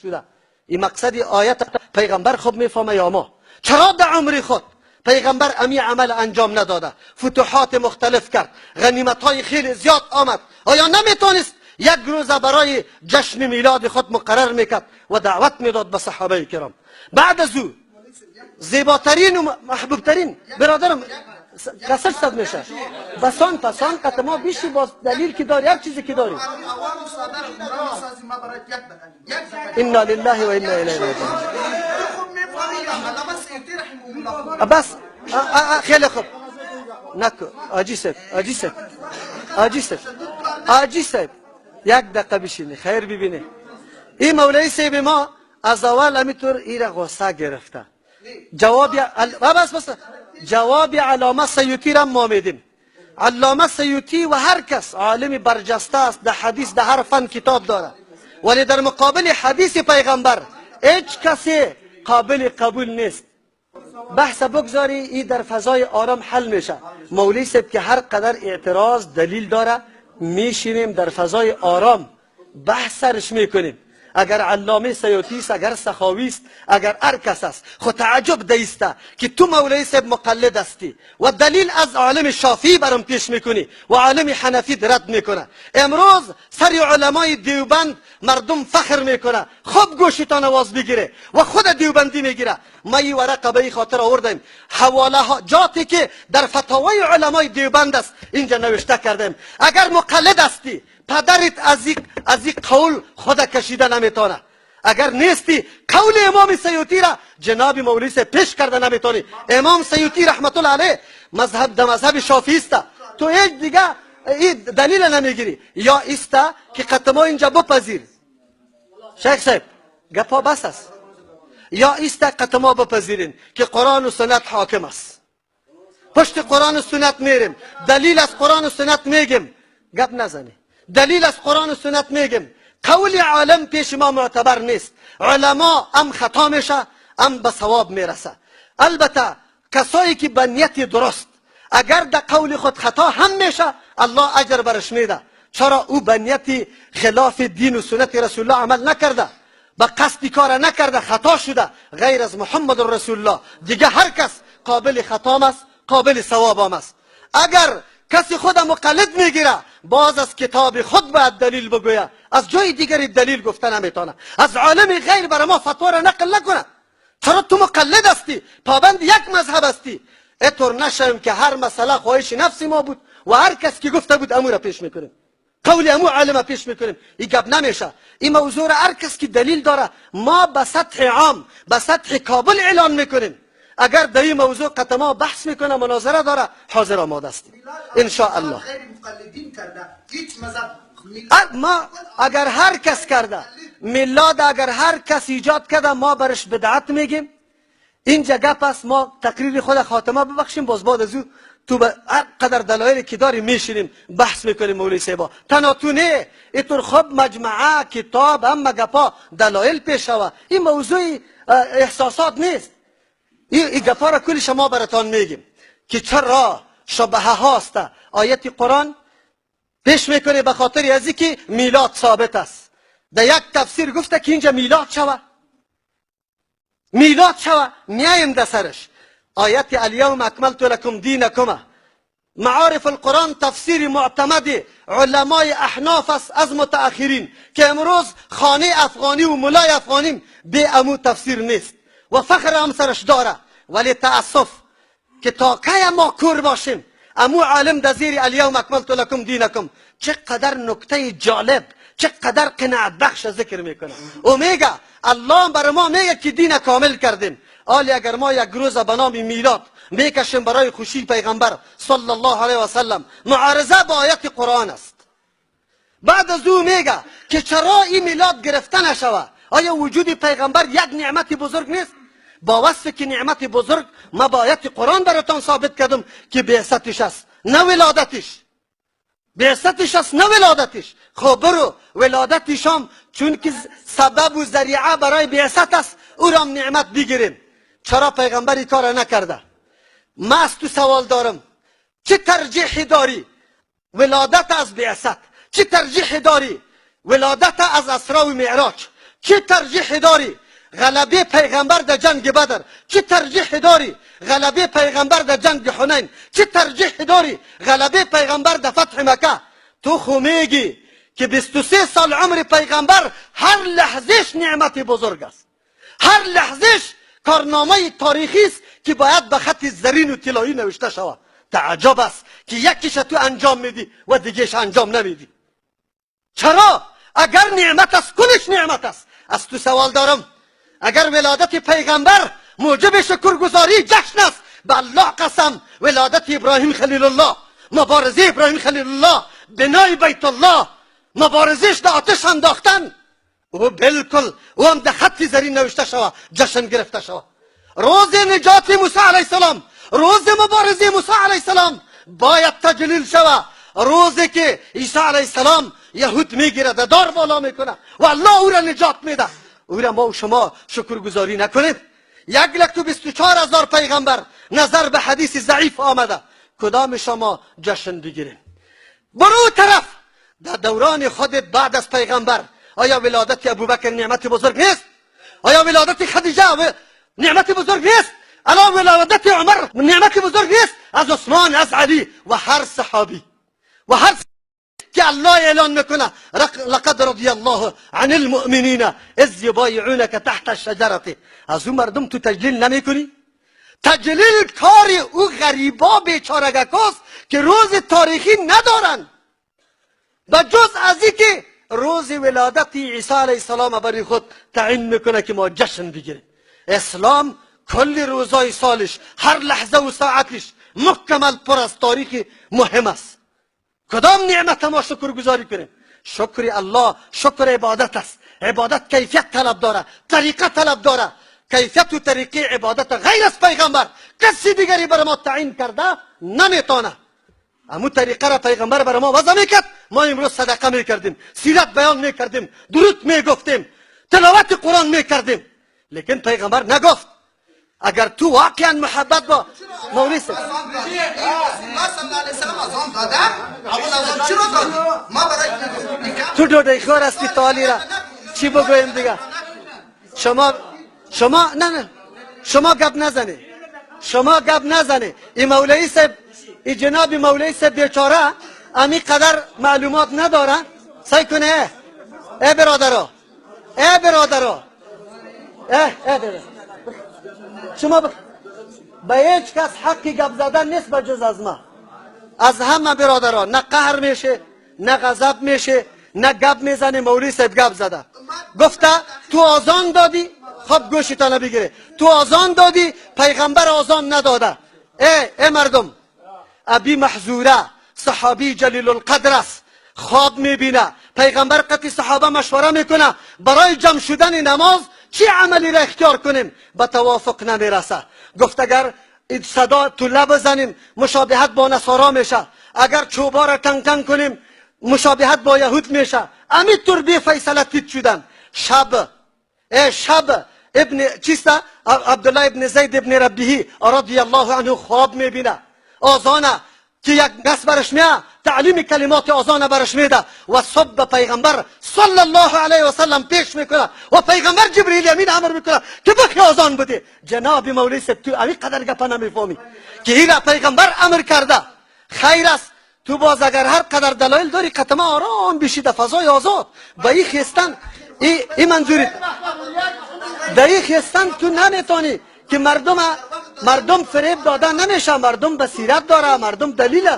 شده. این مقصد آیت پیغمبر خوب میفهمه یا ما؟ چرا در عمر خود پیغمبر امی عمل انجام نداده؟ فتوحات مختلف کرد، غنیمت های خیلی زیاد آمد. آیا نمیتونست یک روز برای جشن میلاد خود مقرر میکرد و دعوت میداد به صحابه کرام؟ بعد از او زیباترین و محبوبترین برادرم کسر صد میشه بسان پسان قط ما بیشی باز دلیل که داری، هر چیزی که داری. انا لله و انا الیه راجعون. بس خیلی خوب نکو آجی صاحب، آجی صاحب، آجی صاحب، آجی صاحب، یک دقیقه بشینی خیر ببینی. این مولوی صاحب ما از اول همیطور ایره غصه گرفته. جواب بس بس جواب علامه سیوطی را ما میدیم. علامه سیوطی و هر کس عالم برجسته است، در حدیث در هر فن کتاب داره، ولی در مقابل حدیث پیغمبر هیچ کسی قابل قبول نیست. بحث بگذاری، ای در فضای آرام حل میشه. مولوی صاحب که هر قدر اعتراض دلیل داره، میشینیم در فضای آرام بحث سرش میکنیم. اگر علامه سیوطی است، اگر سخاوی است، اگر هر کس است، خو تعجب دیسته که تو مولوی صاحب مقلد هستی و دلیل از عالم شافعی برام پیش میکنی و عالم حنفی رد میکنه. امروز سر علمای دیوبند مردم فخر میکنه، خوب گوشتان آواز بگیره و خود دیوبندی میگیره. ما این ورقه به این خاطر آوردیم، حواله ها جاتی که در فتاوای علمای دیوبند است اینجا نوشته کردیم. اگر مقلد هستی پدرت از این قول خود کشیده نمیتونه. اگر نیستی قول امام سیوطی را جناب مولوی صاحب پیش کرده نمیتونی. امام سیوطی رحمت الله علیه مذهب در مذهب شافعی است، تو هیچ دیگه این دلیل نمیگیری. یا است که قطما اینجا بپذیر شیخ صاحب، گپا بس است. یا است قطما بپذیرین که قرآن و سنت حاکم است، پشت قرآن و سنت میریم، دلیل از قرآن و سنت میگیم، گپ نزنی، دلیل از قرآن و سنت میگیم. قول عالم پیش ما معتبر نیست. علما ام خطا میشه ام به صواب میرسه. البته کسایی که به نیت درست اگر در قول خود خطا هم میشه، الله اجر برش میده. چرا؟ او به نیت خلاف دین و سنت رسول الله عمل نکرده، به قصد کار نکرده، خطا شده. غیر از محمد رسول الله دیگه هر کس قابل خطا است، قابل ثواب هم است. اگر کسی خود مقلد میگیره، باز از کتاب خود باید دلیل بگویه، از جای دیگری دلیل گفته نمیتونه. از عالم غیر برای ما فتوا را نقل نکنه. چرا تو مقلد هستی، پابند یک مذهب هستی. اینطور نشویم که هر مسئله خواهش نفس ما بود و هر کس که گفته بود امو را پیش میکنیم، قول امو عالم پیش میکنیم. این گپ نمیشه. این موضوع را هر کس که دلیل داره ما به سطح عام، به سطح کابل اعلان میکنیم. اگر در این موضوع قطما بحث میکنه، مناظره داره، حاضر آماده هستیم ان شاء الله. ما اگر هر کس کرده میلاد، اگر هر کس ایجاد کرده، ما برش بدعت میگیم. اینجا گپ است. ما تقریر خود خاتمه ببخشیم، باز بعد از او تو به هر قدر دلایلی که داری میشینیم بحث میکنیم. مولوی صاحبا تنها تو نه، اینطور خب مجمعه کتاب هم گپا دلایل پیش شوه. این موضوع احساسات نیست. این گپا را کلی شما براتان میگیم که چرا شبهه هاست. آیت قرآن پیش میکنه به خاطر از که میلاد ثابت است. در یک تفسیر گفته که اینجا میلاد شوه، میلاد شوه، میایم در سرش. آیت الیوم اکملت لکم دینکم، معارف القرآن تفسیر معتمد علمای احناف است از متأخرین که امروز خانه افغانی و ملای افغانی به امو تفسیر نیست و فخر هم سرش داره. ولی تأسف که تا کی ما کور باشیم. امو عالم در زیر الیوم اکملت لکم دینکم چقدر نکته جالب، چقدر قناعت بخش ذکر میکنه. او میگه الله بر ما میگه که دین کامل کردیم. آلی اگر ما یک روز به نام میلاد میکشیم برای خوشی پیغمبر صلی الله علیه و سلم، معارضه با آیت قرآن است. بعد از او میگه که چرا این میلاد گرفته نشوه؟ آیا وجود پیغمبر یک نعمت بزرگ نیست؟ با وصف که نعمت بزرگ، ما با آیت قرآن براتان ثابت کردم که بعثتش است نه ولادتش، بعثتش است نه ولادتش. خب برو ولادتش هم چون که سبب و ذریعه برای بعثت است، او را هم نعمت بگیریم. چرا پیغمبر این کار نکرده؟ ما از تو سوال دارم، چه ترجیحی داری ولادت از بعثت؟ چه ترجیحی داری ولادت از اسراء و معراج؟ چی ترجیح داری؟ غلبه پیغمبر در جنگ بدر. چی ترجیح داری؟ غلبه پیغمبر در جنگ حنین. چی ترجیح داری؟ غلبه پیغمبر در فتح مکه. تو خو میگی که 23 سال عمر پیغمبر هر لحظهش نعمت بزرگ است، هر لحظهش کارنامه تاریخی است که باید به خط زرین و طلایی نوشته شود. تعجب است که یکیش تو انجام میدی و دیگهش انجام نمیدی. چرا؟ اگر نعمت است، کلش نعمت است. از تو سوال دارم، اگر ولادت پیغمبر موجب شکرگزاری جشن است، به الله قسم ولادت ابراهیم خلیل الله، مبارزه ابراهیم خلیل الله، بنای بیت الله، مبارزش در آتش انداختن، او بالکل او هم در خط زرین نوشته شوه، جشن گرفته شوه. روز نجات موسی علیه السلام، روز مبارزه موسی علیه السلام باید تجلیل شوه. روزی که عیسی علیه السلام یهود میگیره، در دار بالا میکنه و الله او را نجات میده، او را ما و شما شکرگزاری نکنیم. 124,000 پیغمبر نظر به حدیث ضعیف آمده، کدام شما جشن بگیریم؟ برو طرف در دوران خودت بعد از پیغمبر، آیا ولادت ابوبکر نعمت بزرگ نیست؟ آیا ولادت خدیجه نعمت بزرگ نیست؟ الان ولادت عمر نعمت بزرگ نیست؟ از عثمان، از علی و هر صحابی و هر که الله اعلان میکنه لقد رضی الله عن المؤمنین اذ یبایعونک تحت الشجره. از اون مردم تو تجلیل نمیکنی؟ تجلیل کار او غریبا بیچارگکاست که روز تاریخی ندارن، به جز از که روز ولادت عیسی علیه السلام برای خود تعیین میکنه که ما جشن بگیریم. اسلام کل روزای سالش، هر لحظه و ساعتش مکمل پر از تاریخ مهم است. کدام نعمت ما شکرگزاری کنیم؟ شکر الله شکر عبادت است. عبادت کیفیت طلب داره، طریقه طلب داره. کیفیت و طریقه عبادت غیر از پیغمبر کسی دیگری بر ما تعیین کرده نمیتونه. امو طریقه را پیغمبر بر ما وضع میکرد، ما امروز صدقه میکردیم، سیرت بیان میکردیم، درود میگفتیم، تلاوت قرآن میکردیم، لیکن پیغمبر نگفت. اگر تو واقعا محبت با مولوی صاحب، تو دوده خور هستی تالی را چی بگویم دیگه؟ شما نه نه، شما گپ نزنی، شما گپ نزنی. این مولوی صاحب، این جناب مولوی صاحب بیچاره امی قدر معلومات نداره. سعی کنه ای برادرا، ای برادرا، ای برادر، شما به هیچ کس حقی گپ زدن نیست به جز از ما. از همه برادرها نه قهر میشه، نه غضب میشه، نه گپ میزنه. مولوی صاحب گپ زده، گفته تو آذان دادی، خب گوشتان بگیره، تو آذان دادی، پیغمبر آذان نداده. ای مردم، ابی محذوره صحابی جلیل القدر است، خواب میبینه پیغمبر قطعی صحابه مشوره میکنه برای جمع شدن نماز چی عملی را اختیار کنیم، به توافق نمیرسه. گفت اگر صدا طله بزنیم مشابهت با نصارا میشه، اگر چوبا را تنگ تنگ کنیم مشابهت با یهود میشه. امی طور بی فیصله تیت شدن. شب ای شب ابن چیست، عبدالله ابن زید ابن ربیهی رضی الله عنه خواب میبینه آذانه که یک کس برش میاد تعلیم کلمات آذان برش میده و صبح به پیغمبر صلی الله علیه و سلم پیش میکنه و پیغمبر جبریل امین امر میکنه که بخی آذان بده. جناب مولوی صاحب تو امی قدر گپ نمیفهمی که ایرا پیغمبر امر کرده. خیر است، تو باز اگر هر قدر دلایل داری قطمه آرام بشی در فضای آزاد. به این خستن ای منظوری در این خستن تو نمیتونی که مردم فریب داده نمیشه. مردم بصیرت داره، مردم دلیل.